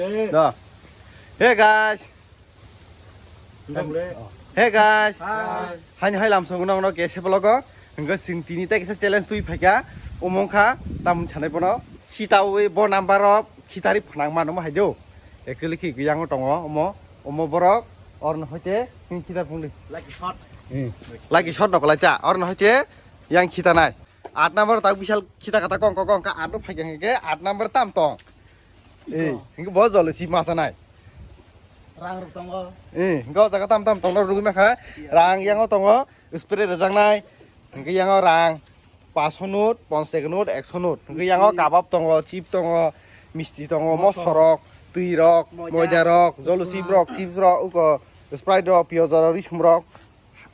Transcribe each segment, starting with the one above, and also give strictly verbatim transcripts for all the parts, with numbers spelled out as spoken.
No. Hey guys. Hey guys. Hi. Haini hai lamsong no no kese vlog o. Hingke sing tini tai kisa challenge tui phaikha. Umong kha tam sanai bono. Sita ui bo number of khitari phnang mano mo hai do. Actually khi yang tongo omo. Omo borok orno hoite hing khitar phungdi. Lucky shot. Lucky shot no kolai cha. Orno hoite yang khitanai. At number tak bisal khita kata kong kong kong ka at phaikha hingke at number tam tong. Eh, hingke bo jole si masa nai. Rang rok tongo. Eh, hingke o jaga tam tam tongo rugui makha. Rang yango tongo, spray rejaknai. Hingke yango rang paanch sho not, ponchas taka not, ekso not. Hingke yango kabab tongo, chip tongo, misti tongo, mosorok, twi rok, moida rok, jolo chip rok, chips rok, uko Sprite rok, piyaj rok, risum rok.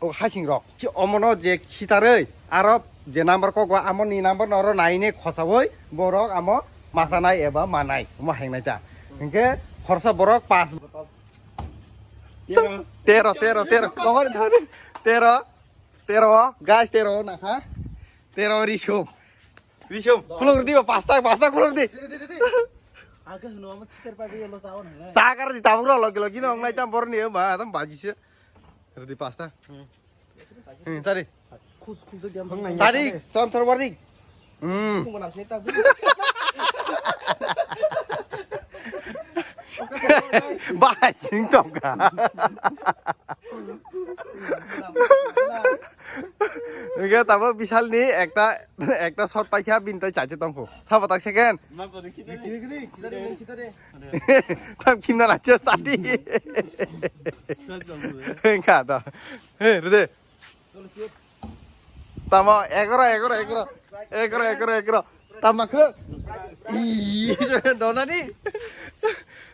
O hasing rok. Ki omono je khitaroi, aro je number kok o, amo ni number no oro naine khosaoi, borok amo masanai eba manai, omo hengnai ta. Hingke khorsa borok pas. Tero, tero, tero. Tero, tero, guys, tero nakha. Tero risum. Risum, khuluk ridi ba, pasta, pasta khuluk ridi. Aga hino ama khitar pa gelo sawan hana. Sakar di tabuk ro logi logi no ngai tam borni ma tam baji se. Ridi pasta. Hmm, sari. Khus khus jam. Sari, sam thar wardi. Hmm. Bahai sing tongkha. Hingke tabo bisalni ekta, ekta shot paikha, bini tai chaite tongkho. Sabo tak second. Tam khimna lache sadi. Hingka to. He, rede. Tamo, egoro, egoro, egoro. Egoro, egoro, egoro. Tamo khe. Ih, donani.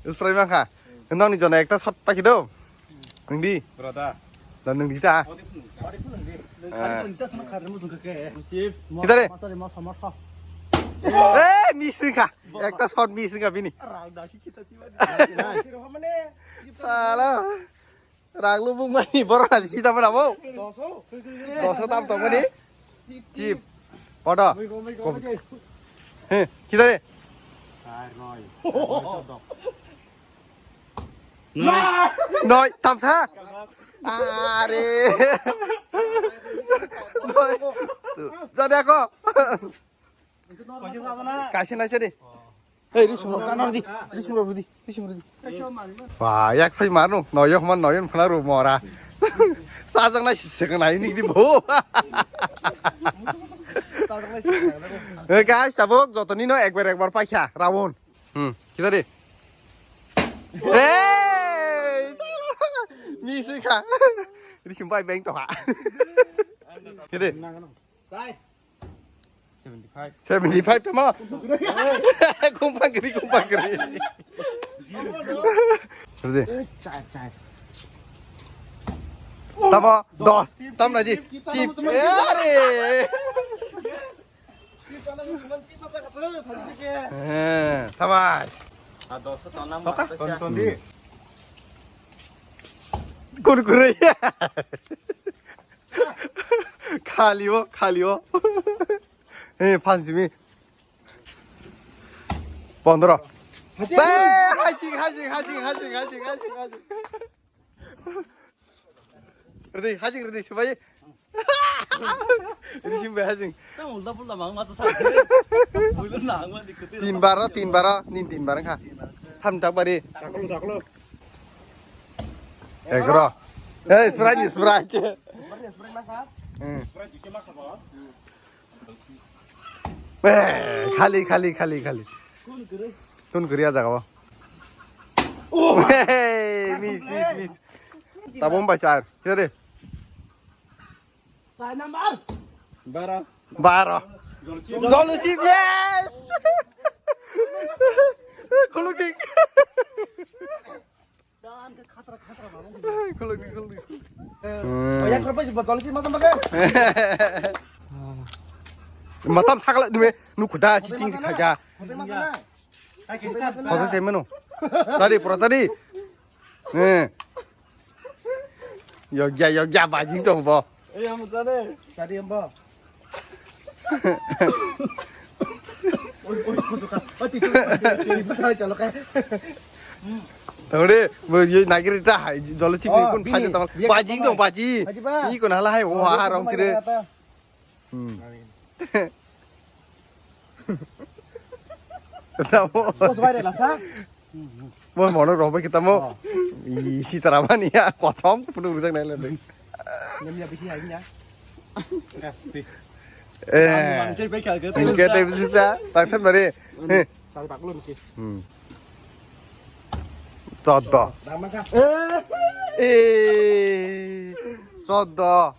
Sprite mankha. Nongni jona ekta shot paikhe do. Nungdi. Broda. Da nungdi ta. Odi phunung. Odi phunung di. Nung khari phunung ta sana khari mo dungkha ke. Sip. Kita de. Masa de masa masa. Eh, miss kha. Ekta shot miss kha bini. Rang da si kita tiba. Sala. Rang lubung mani borok na kita mana bo? Doso. Doso tam tong mani. Chip. Podo. He, kita de. Noi, tamsa. Are. Noi. Jadi aku. Kaisa naisa de. Hei, risum rok, tanor di. Risum rok rudi. Risum rudi. Wah, yak phai mano. Noyo man noyo phana ru mora. Sajak nai sisek nai nik di bo. Hei, guys, tabuk jotoni no ekbar ekbar paikha. Rawon. Hmm, kita de. Hey! Miss kha. Risum bai beng to ha. Kita de. Seventy five tamo. Kumpang giri, kumpang giri. Rudi. Tamo dos. Tam naji. Chip. Are. Eh, tamai. Kurkure. Khali o, khali o. Eh, phanchimi. Pondro. Hajik. Be, hajik, hajik, hajik. Rudi, hajik, rudi, subai. Rudi, subai, hajik. Tang ulta pulta mang masa sa. Builu nang ma dikati. Tin baro, tin baro, nin tin baro kha. Sam tak bari. Daklo, daklo. Egro. Eh, Sprite, Sprite. Hmm. Eh, khali, khali, khali, khali. Tun kiri aja kabo. Hey, miss, miss, miss. Tabung bai char. Kiri. Char number. Bara. Bara. Jolchip. Jolchip, yes. Khuluk dik. Khuluk dik, khuluk dik. Oh, yang kerja botol sih, makan pakai. Matam sakla duwe, nu khuda chiting khaja. Hotel mata na. Hotel mata na. Hotel se menu. Tadi, pura tadi. Eh. Yogya, yogya, bajing dong bo. Eh, yang mana tadi? Tadi yang bo. Oi, oi, kudu ka. Oh, tidur. Tidur, tidur, tidur, tidur. Tore, bo ye nagiri ta hai, jolo chipi Oh, kun bini, phaji tama. Biya Baji kama. Dong, baji. Baji ba? Ni kun hala hai, oh, Oh, ha, biya rong kama tire. Kata. Hmm. Tamo. Bos bai re lasa. Mo mono robe kita mo. Oh. I sitara mani ya, kotom punu rujak nai lade. Nyam ya bisi hai nya. Eh. Bang, bang, cai bai kha, kha, Ini kha. Kita bisa, taksan bari. Ini. Eh. Tang tak lu mesti. Hmm. Chwddo. Dang mangkha. Eh. Eh. Chwddo.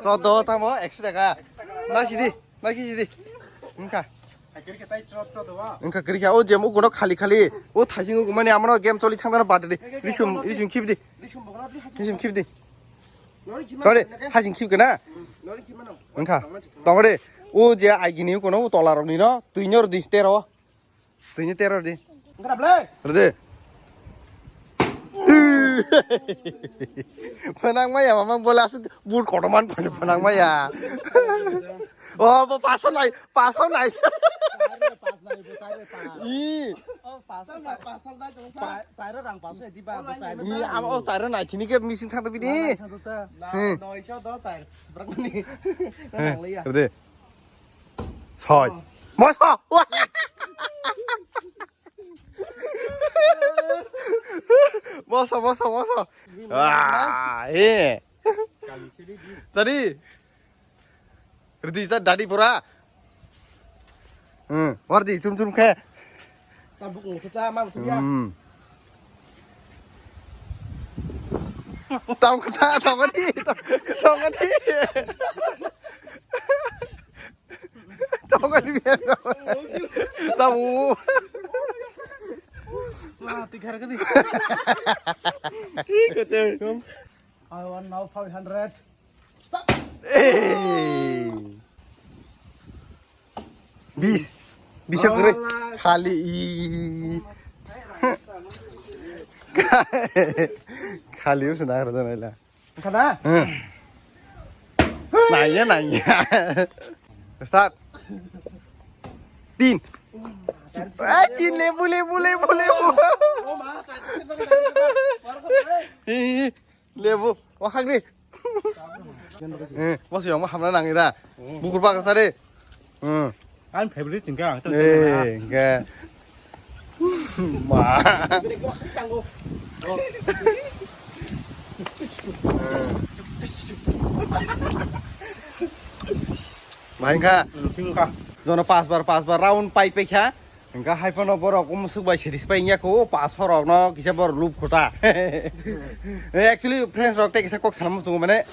Chwddo tamo ekso taka. Nai sidi, nai sidi. Wngkha. Hakiri khe tai chwd chwd wa. Wngkha kiri kha. O jem o kono khali khali. O thaising o mani amano game choli thangdana bad di. Risum, risum khibdi. Risum khibdi. Tore, hasing khibkhe na? Wngkha. Tongore. O je aigini kono o tola rokni no. Tuinyor di tero. Tini tero di. Enggak boleh. Rede. Phanang maya mamang bola asuk but kotoman phanang maya. Oh, bo paso nai, paso nai. Pas nai, bo sare pa. I. Oh, pas. Sare, pas, sare, nai, sare. Pa, sare rang pas, di ba, bo sare. I, am, oh, sare nai, tini ke missing thang tapi ni. Nai, nai, satu ta. Hmm. Nai, satu, sare. Berapa ni? Nang liya. Rede. Soi. Moso. Moso, moso, moso. Ah, eh. Tadi. Ridi sa dadi pura. Hmm, wardi chum chum khe. Tabuk ni khe cha ma chum ya. Hmm. Tong kha, tong di, tong di. Tong di. Tahu. Wah, tiga harga nih. Ih, kata. I want now five hundred. Stop. Eh. Bis. Bisa kere. Alah. Khali i. Khali us na kere na la. Kada? Hmm. Nanya, nanya. Start. Tin. Eh, tin, lebu, lebu, lebu, lebu. Ih, ih, lebu. Oh, hagri. Eh, bos yang mah hamna nang ira. Bukur baksa de. Hmm. Ang favorite tingka ang. Eh, enggak. Ma. Bahai kha. Tingka. Jono pas bar, pas bar round pai pai kha. Engka hai phano borok um swk bai satisfy wngya kho, pas horok no kisa borok lub khuta. Actually, friends rok tei kisa kok sana muchungo mane,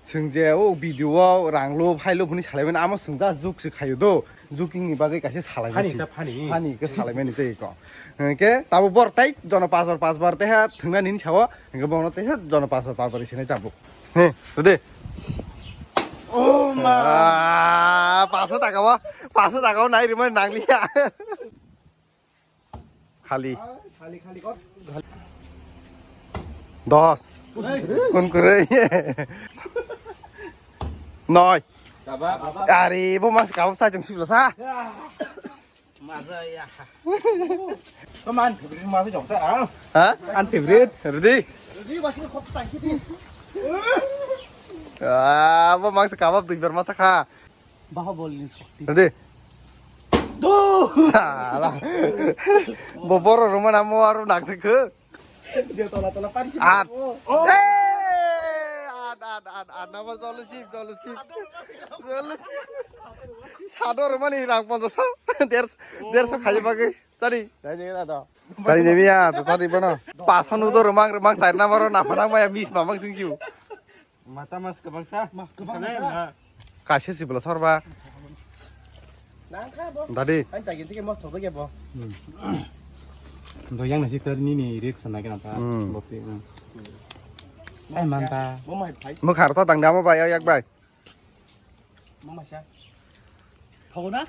Chwng je o video o rang lub, hai lub hwnwi salai mani, amo chwng just joke se khaio do. Joking ni bagwi kaisa salai mani. Funny ta funny. Funny khe salai mani tei ko. Hwnkhe tabuk bor tai jono pas bar pas bar tei ha thwngna nini sao, hwnkhe bono teisa jono pas bar pas bar sinai tabuk. He, rede. Oh ma. Ah, paso taka o, paso taka o nai rimani nangliya. Khali. Khali, khali, kot. Dos. Kun kwrwi. Noi. Are, bo mas kabab sa jeng sibla sa. Maza ya. Paman, mas jong sa. Ha? An favorite. Ready? Ready, masih khop tangki di. Ah, bo mas kabab dui bar masa kha. Bahubali ni shakti. Ready? Do! Sala. Bo boro ruma namo aro nakjak khe. Dia tola tola pari sih. At. Oh. Eh! At, at, at, at. Nama jolo sip, jolo sip. Jolo sip. Sado ruma ni rang ponjash. Dersh, dersh khaji bagwi. Tadi. Tadi ni biya, to tadi bono. Pasan udo rumang, rumang, side number na phanang maya miss mamang sing siu. Mata mas kwbangsa. Ma, kwbangsa. Kaisa sibla sorba. Nangkha bo. Dadi. Ang chagin tike mos thodo ke bo. Do yang nasi ter nini reaction na kena ta. Hmm. Bopi. Ai manta. Bo mai phai. Mo khar to tang damo bai yak bai. Mama sa. Thogo na?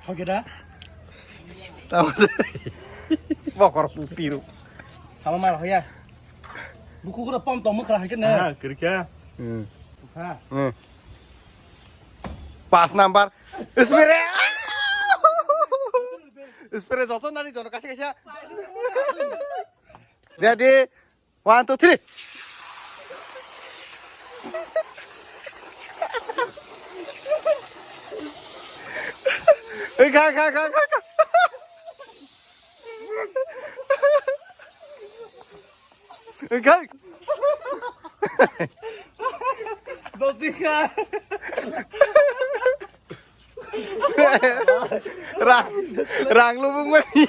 Thogo da? Tamo se. Bokor puti ru. Tamo mar hoya. Buku kura pom tong mukra hai kene. Ah, kirka. Hmm. Ha. Hmm. Pas number. Ismere. Spray joto nani jono kaisa kaisa. Ready? One, two, three. Oi, kha, kha, kha, kha, kha. Oi, kha. Rang, rang lubung mani.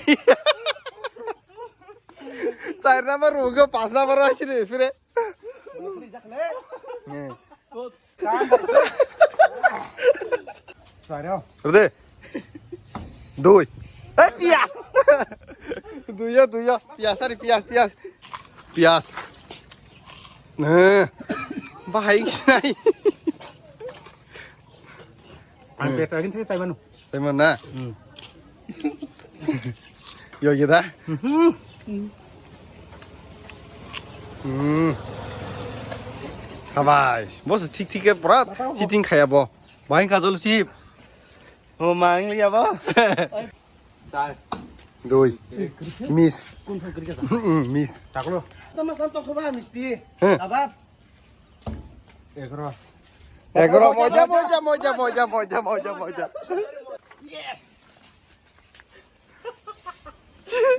Char number rugo, pas number asini, sini. Ready? Dui. Eh, pias. Duyo, duyo. Pias, ari pias, pias. Pias. Eh. Bahai sinai. Ang pet lagi nanti saya manu. Saya mana? Hmm. Yo, kita. Hmm. Habai, bos thik thik ke pura thik thik khaya bo. Bahai kajol sip. Oh, mang liya bo. Dui. Miss. Miss. Taklo. Tama santo khoba misti. Heh. Abab. Egro. Egro moja, moja, moja, moja, moja, moja, moja. Yes.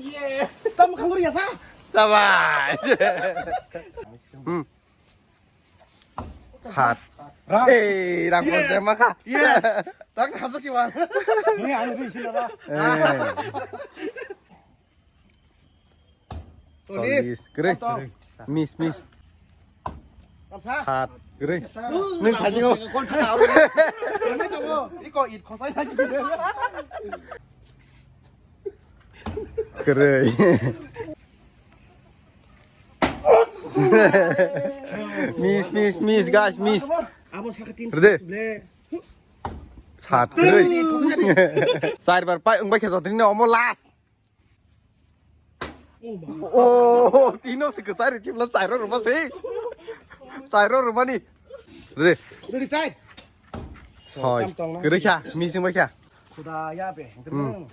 Yeah. Tam khangri ya sa? Sabai. Hmm. Sat. Rang. Eh, rang. Yes. Moja maka. Yes. Tak sampai sih, Bang. Ini anu di sini lah. Eh. Cholish. Cholish. Kere. Miss, miss. Sat. Kere. Nung khaji ngo. Iko it khosai lagi. Kere. Miss, miss, miss, guys, miss. Abo saka tin. Ready? Sat. Kere. Char bar pai, ungbai khe jotri ni omo last. Oh, tino se kwchari chibla chairo rwma se. Chairo rwmani. Re. Ready, chai. Soi. Tam tong na. Kwrwi kha, missing bai kha. Khuda ya be. Hmm.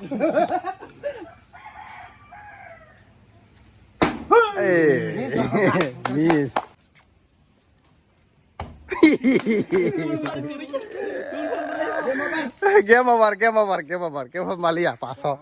Hey. Miss. Game over, game over, game over, game over, maliya, paso.